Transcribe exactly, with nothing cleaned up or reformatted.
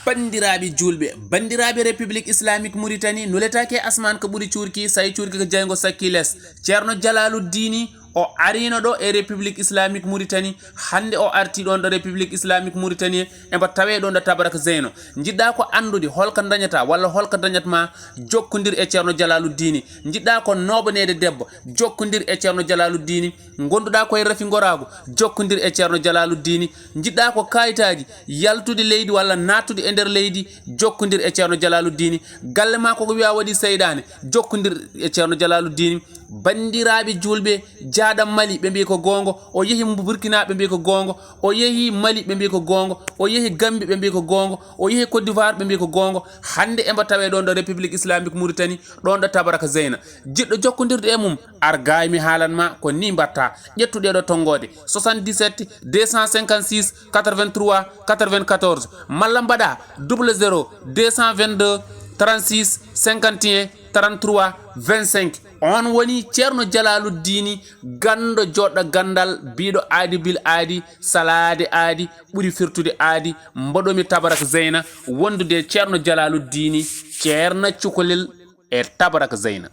Banndiraaɓe juulɓe, banndiraaɓe République Islamique Mauritanie, nuletaake e asmaan ko ɓuri cuurki, so tawi cuurki ko jeyngo sakkii les. Ceerno Jalaalu Diini, o ariino ɗo e République Islamique Mauritanie. Hannde o artii ɗoon ɗo République Islamique Mauritanie, emba tawee ɗoon ɗo Tabarak Zeyna. Njiɗɗaa ko anndude holko ndañataa walla holko ndañat maa, jokkondir e Ceerno Jalaalu Diini. Njiɗɗaa ko nooɓaneede debbo, jokkondir e Ceerno Jalaalu Diini. Ngonduɗaa ko e rafi ngoraagu, jokkondir e Ceerno Jalaalu Diini. Njiɗɗaa ko kaayitaaji, yaltude leydi walla naattude e nder leydi, jokkondir e Ceerno Jalaalu Diini. Galle maa koko wiyaa waɗi seyɗaane, jokkondir e Ceerno Jalaalu Diini. Banndiraaɓe juulɓe, jaaɗam Mali, ɓe mbiyi ko goonga, o yehi Burkina, ɓe mbiyi ko goonga, o yehi Mali, ɓe mbiyi ko goonga, o yehi Gambie, ɓe mbiyi ko goonga, o yehi Côte d'Ivoire, ɓe mbiyi ko goonga. Hannde emba tawee ɗoon ɗo République Islamique Mauritanie, ɗoon ɗo Tabarak Zeyna. Jiɗɗo jokkondirde e mum, ar gaay mi haalan ma ko ni mbatta. Ƴettu ɗeeɗo tonngoode, soixante-dix-sept deux cent cinquante-six quatre-vingt-trois quatre-vingt-quatorze, malla mbaɗa double zéro deux cent vingt-deux trente-six cinquante et un trente-trois vingt-cinq. On woni Ceerno Jalaalu Diini, ganndo joɗɗo ganndal, biiɗo aadi bil aadi, salaade aadi, ɓuri firtude aadi. Mboɗo mi Tabarak Zeyna, wondude e Ceerno Jalaalu Diini, Ceerno Cukalel e Tabarak Zeyna.